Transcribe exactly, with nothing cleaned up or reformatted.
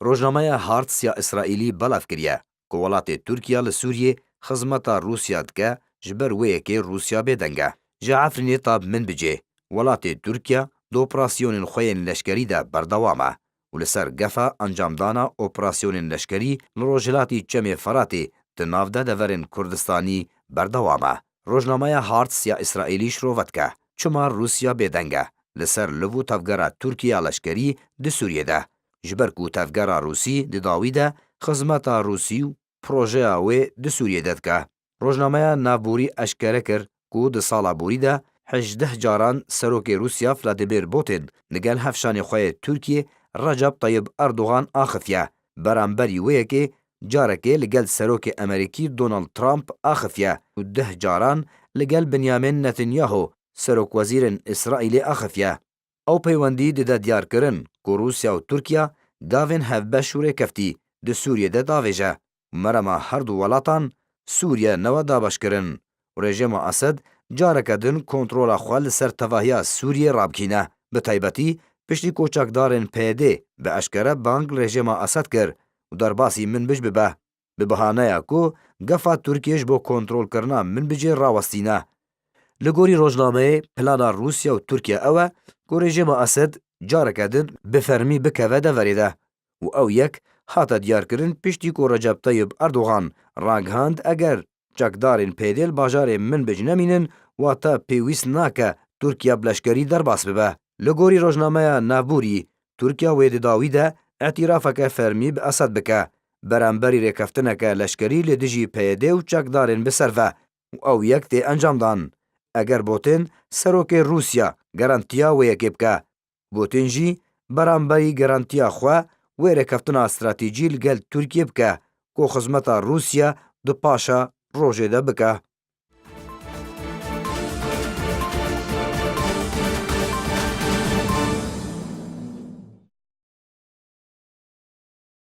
Rojnameya Hartz ya Îsraîlî belav kiriye ku welatê Tirkiye li Sûriyê xizmeta Rûsya dike, ji ber wê yekê Rûsya bêdeng e. Ji Efrînê ta Minbicê, welatê Tirkiye di operasyonên xwe yên leşkerî de berdewam e û li ser gefa encamdana operasyonên leşkerî li rojhilatî Çemê Feratê di nav de deverên Kurdistanî berdewam e. Rojnameya Hartz ya Îsraîlî şirove dike, çima Rûsya bêdeng e li ser liv û tevgera Tirkiye ya leşkerî di Sûriyê de. Ji ber ku tevgera Rûsî di dawî de xizmeta Rûsî û projeya wê di Sûriyê de dike. Rojnameya navborî eşkere kir ku di sala borî de hejdeh caran serokê Rûsya Vladimir Putin li gel hevşanê xwe yê Tirkiyê Recep Tayyip Erdogan axifiye. Beramberî wê yekê carekê li gel serokê Amerîkî Donald Trump axifiye û deh caran li gel Benyamin Netanyahu, serokwezîrên Îsraîlê axifiye. Ew peywendî dide diyarkirin ku Rûsya û Tirkiye gavên hevbeş û rêkeftî di Sûriyê de davêje û merema her du welatan Sûriye newe dabeşkirin û rejîma Esed careke din kontrola xwe li ser tevahiya Sûriyê rabikîne. Bi taybetî piştî ku çekdarên P Y D bi eşkere bang li rejîma Esed kir û derbasî Minbic bibe, bi bihaneya ku gefa Tirkiyê ji bo kontrolkirina Minbicê rawestîne. Li gorî rojnameyê, plana Rûsya û Tirkiye ew e ku rejîma Esed careke din bi fermî bikeve deverê de û ew yek hate diyarkirin piştî ku Recep Tayyip Erdogan ragihand, eger çekdarên P Y D li bajarê Minbic nemînin, wate pêwîst nake Tirkiye bi leşkerî derbas bibe. Li gorî rojnameya Navborî, Tirkiye wê di dawî de îtirafeke fermî bi Esed bike, beramberî rêkeftineke leşkerî li dijî P Y D û çekdarên bi ser ve û ew yek tê encamdan. Eger Putin, serokê Rûsya, garantiya wê yekê bike, Putin jî beramberî garantiya xwe wê rêkeftina stratejî li gel Tirkiyê bike ku xizmeta Rûsya di paşa rojê de bike.